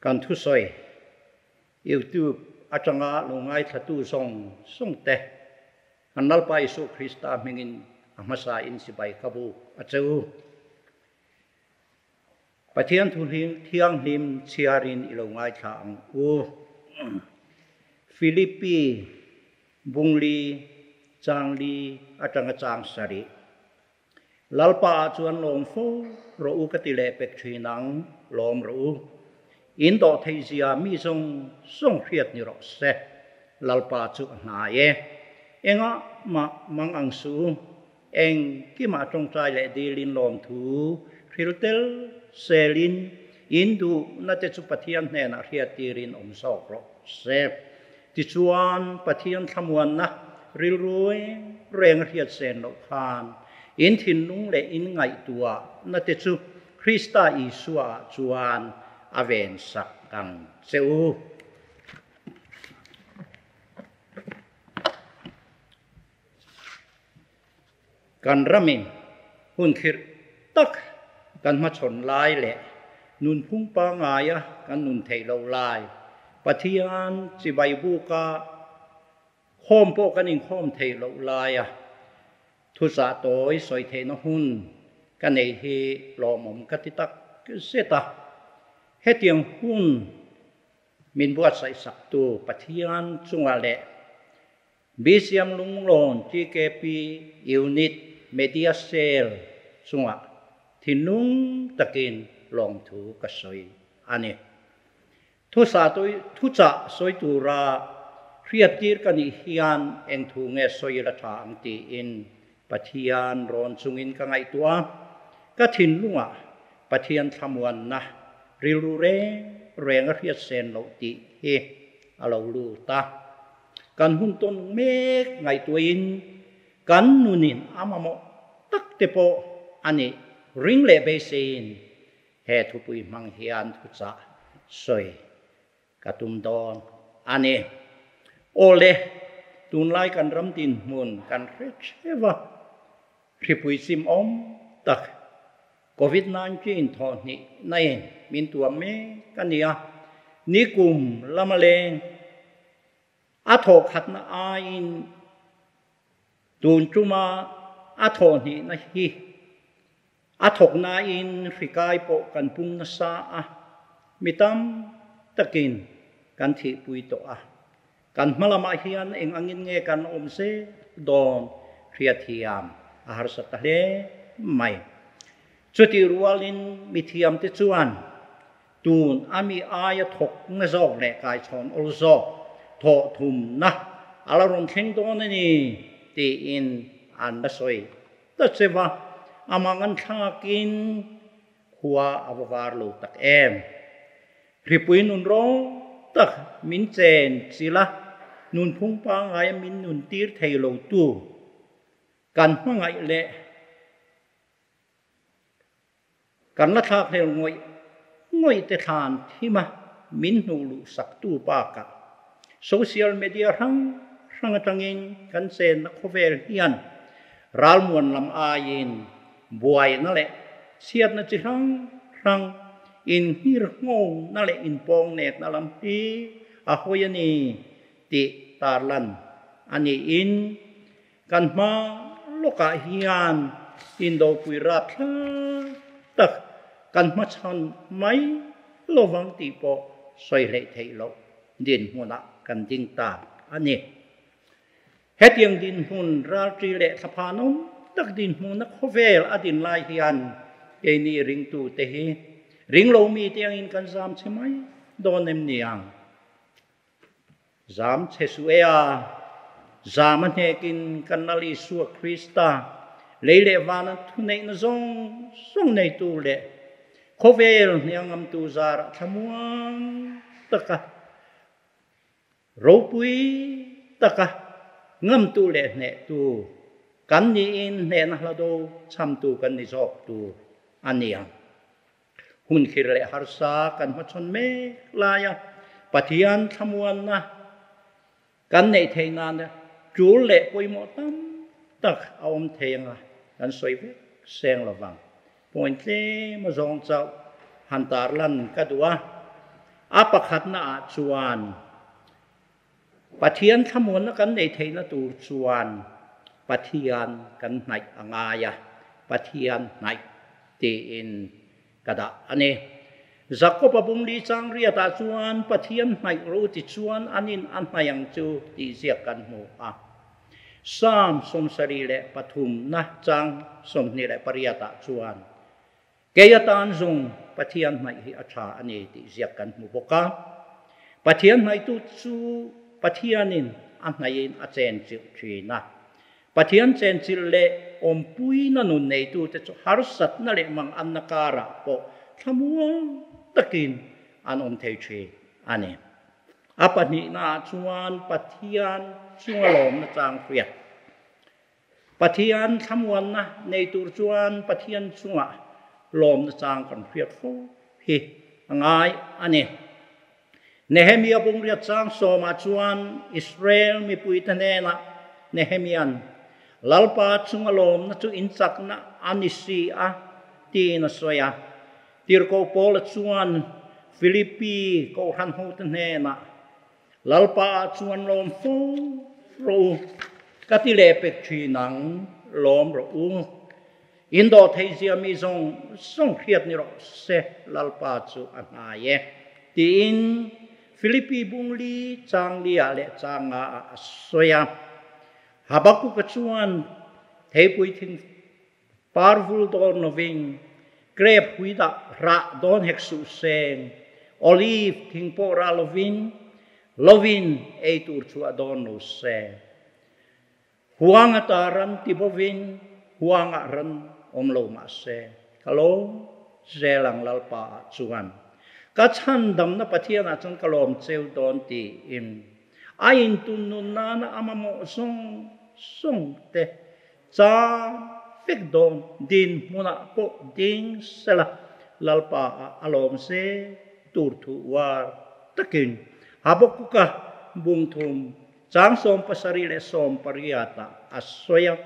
Kan thusawi YouTube atanga lo ngaithlatu zawng zawng te kan Lalpa Isua Krista hmingin a hmasa in sipai ka buk a che u. Pathian thu thianghlim chhiarin i lo ngaithla ang u. Philippi Bungli Changli atanga chang sarih. Lalpa ah chuan lawm fo rawh u ka ti leh pek thin ang, lawm rawh u. In dawh theih zia mi zawng zawng hriat ni rawh se. Lalpa chu a hnai e. Engah mah mang ang suh u. Engkimah tawngtai leh dilin lawmthu hril tel selin in duhna te chu Pathian hnenah hriat tirin awm zawk rawh se. Tichuan, Pathian thlamuanna rilru reng a hriat sen loh khan in thinlung leh in ngaihtuahna te chu Krista Isua ah chuan a ven sak ang che u. Kan ramin hun khirh tak kan hmachhawn lai leh nunphung pangaia kan nun theih loh lai, Pathian chibai buka khawm pawh kan inkhawm theih loh laia thuchah tawi sawi theihna hun ka nei hi lawmawm ka ti tak zet a. Hetiang hun min buatsaih saktu Pathian chungah leh BCM Lunglawn TKP Unit Media Cell chungah thinlung takin lawmthu ka sawi a ni. Thuchah sawi tura hriattir ka nih hian eng thu nge sawi la tha ang tiin Pathian rawn chungin ka ngaihtuah a, ka thinlungah Pathian thlamuanna rilru reng reng a hriat sen loh tih hi a lo lut a. Kan hun tawn mek ngaihtuahin kan nunin a mamawh tak te pawh a nih ring leh beiseiin he thupui hmang hian thuchah sawi ka tum dawn a ni. Awle, tunlai kan ram dinhmun kan hre theuh a, hripui chim awm tak Covid 19 thawhhnih naiin min tuam mek a ni a, nikum lama leng a thawhkhatna aiin tun tuma a thawhhnihna hi a thawk nain hri kai pawh kan pung nasa a, mi tam takin kan thihpui tawh a. Kan hma lamah hian eng angin nge kan awm zel dawn hriatthiam a harsa ta hle mai. Chutih rualin mithiamte chuan tun a mi aia thawk na zawk leh kaichhawn awl zawk thawh thumna a la rawn thleng dawn a ni tiin an la sawi ta che va, amah nganthlakin Khua a va var lo tak em? Hripui nun rawng tak min chen chilh a, nunphung pangngaia min nun tir thei lo tu kan hmangaih leh kan la thlak hlel ngawih ngawih te thlan thim a min hnuh luh sak tu bakah social media hrang hrang atangin kan chenna khawvel hian ralmuan lam aiin Buaina leh chhiatna chi hrang hrang, inhngirhnghawna leh inpawngnekna lam hi a hawi a ni tih tarlan a niin kan hma lawkah hian indopui rapthlak tak kan hmachhan mai lovang tih pawh sawi hleih theih loh dinhmunah kan ding ta a ni. Hetiang dinhmun ralṭi leh thlaphan awm tak dinhmuna khawvel a din lai hian keini ringtute hi ringlo mite angin kan zam che mai dawn em ni ang? Zam che suh e a, zam a hnekin kan Lal Isua Krista lei leh vana thuneihna zawng zawng neitu leh khawvel hniangamtu zarah thlamuang taka Ropui taka ngamtu leh hnehtu kan niin hnehna hla do chhamtu kan ni zawk tur a ni ang. Hun khir leh harsa kan hmachhawn mek laia Pathian thlamuanna kan neih theih nana tul leh pawimawh tam tak a awm thei anga kan sawi vek seng lovang. Point tlem a zawng chauh han tarlan ka duh a. A pakhatna ah chuan Pathian thlamuanna kan nei theihna tur chuan Pathian kan hnaih a ngai a, Pathian hnaih tiin ka dah a ni. Jakob-a bungli chang riatah chuan Pathian hnaih ro ti chuan an in a hnaih ang chu tih ziak kan hmu a. Psalm 73 na chang 28 ah chuan Kei atan zung Pathian hnaih hi a tha a ni tih ziak kan hmu bawk a. Pathian hnaihtu chu Pathianin a hnaihin a chenchilh thin a. Pathian chenchilh leh awmpuina nun neitute chu harsatna leh manganna karah pawh thlamuang takin an awm thei thin a ni. A pahnihnaah chuan Pathian chunga lawmna chang hriat. Pathian thlamuanna nei tur chuan Pathian chungah lawmna chang kan hriat fo hi a ngai a ni. Nehemia bungriat chang sawmah chuan Israel mipuite hnenah Nehemia'n, Lalpa chunga lawmna chu in chakna a ni si a, tiin a sawi a. Tirhkoh Paula chuan Philippi kohhran hote hnenah, Lalpa ah chuan lawm fo rawh u, ka ti leh pek thin ang, lawm rawh u. In dawh theih zia mi zawng zawng hriat ni rawh se, Lalpa chu a hnai e, tiin Philippi bungli changli ah leh changa ah a sawi a. Habakuka chuan theipui thing Parvul dawn lovin, grep hui dah rah dawn hek suh seng, olive thing pawh rah lovin, lovin ei tur chhuah dawn lo se. Huang ata ran ti bovin, huangah ran awm lo mah se, ka lawm zel ang Lalpa ah chuan. Ka chhandamna Pathian ah chuan ka lawm cheu dawn tiin a intun nun nana a mamawh zawng zawng te Chang vek dawn dinhmunah pawh ding sela Lalpa ah a lawm se tur thu uar takin Habakuka bungthum chang 70 leh 18 ah a sawi a.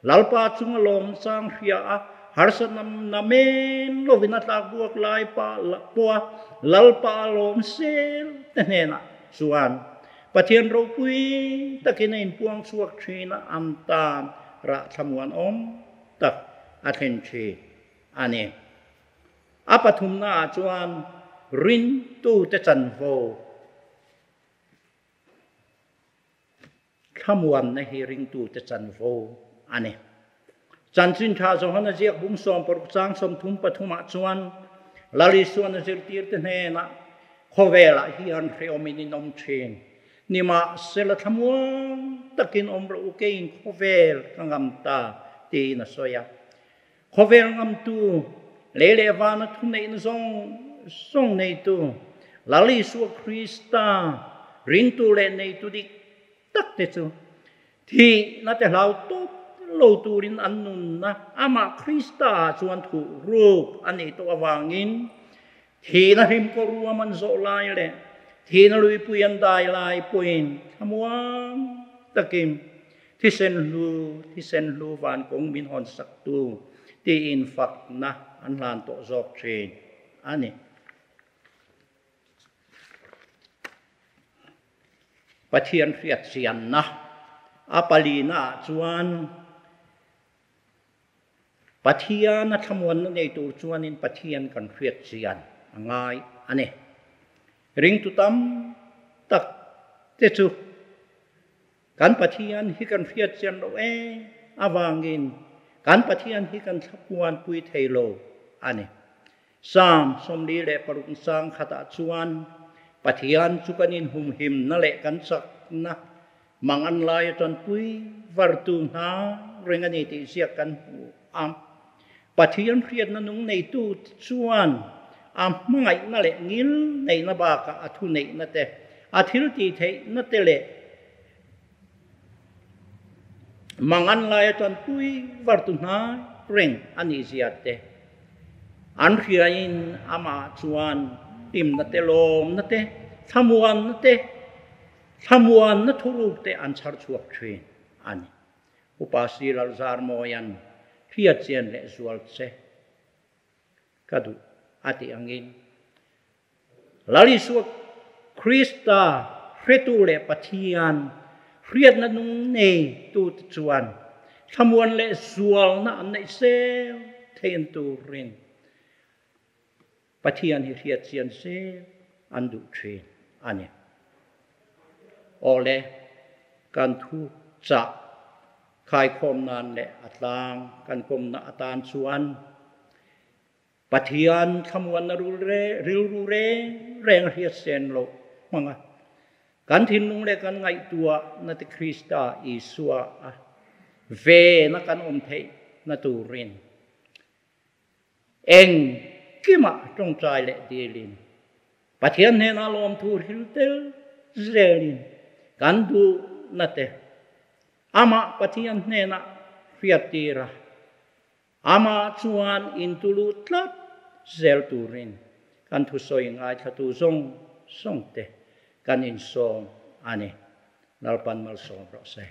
Lalpa chunga lawm chang hria a harsatna namen lovin a tlak buak lai pawha Lalpa a lawm sel te hnenah chuan Pathian ropui takin a inpuang chhuak thin a, an tan rah thlamuan awm tak a thlen thin a ni. A pathumnaah chuan rintute chanvo thlamuanna hi ringtute chanvo a ni. Chanchin tha Johana ziak bung 16 chang 33 ah chuan Lal Isuan a zirtirte hnenah khawvelah hian hrehawmin in awm thin. Nimahsela thlamuang takin awm rawh u keiin khawvel ka ngam ta tiin a sawi a. Khawvel ngamtu lei leh vana thuneihna zawng zawng neitu Lal Isua Krista ringtu leh neitu dik tak te chu thihna te hlau tawp lo turin an nunna amah Krista ah chuan thuh ruk a nih tawh avangin thihna hlim kaw ruam an zawh lai leh thihna luipui an dai lai pawhin thlamuang takin thisen hlu thisen hlu van kawng min hawn sak tu tiin fakna an hlan tawh zawk thin a ni. Pathian hriat chianna a palina ah chuan Pathian a thlamuanna nei tur chuanin Pathian kan hriat chian a ngai a ni. Ringtu tam tak te chu kan Pathian hi kan hriat chian loh em avangin kan Pathian hi kan thlamuanpui thei lo a ni. Psalm 46 sang khatah chuan Pathian chu kan inhumhimna leh kan chakna mang an lai atanpui vartu hna reng a ni tih ziak kan hmu a. Pathian hriatna nung neitu chuan a hmangaihna leh ngil neihna bakah a thu neihna te, a thil tih theihna te leh mang an lai atanpui vartu hna reng a nih zia te an hriain amah chuan hlimna te, lawmna te, thlamuanna te, thlamuanna thuruk te an chhar chhuak thin a ni. Upa Siral Zarmawia'n hriat chian leh zual che ka duh a tih angin. Lal Isua Krista hretu leh Pathian hriatna nung nei tute chuan thlamuan leh zualna an neih zel theih an turin Pathian hi hriat chian zel an duh thin a ni. Awle, kan thu chah khaikhawm nan leh a tlang kan kawmna atan chuan Pathian thlamuanna rilru reng reng hriat sen loh hmanga kan thinlung leh kan ngaihtuahna te Krista Isua a vena kan awm theihna turin Engkimah tawngtai leh dilin, Pathian hnenah lawmthu hril tel zelin kan duhna te Amah Pathian hnenah hriattir a, Amah chuan intulu tlat zel turin kan thusawi ngaithlatu zawng zawng te kan insawm a ni. Lalpan malsawm rawh se.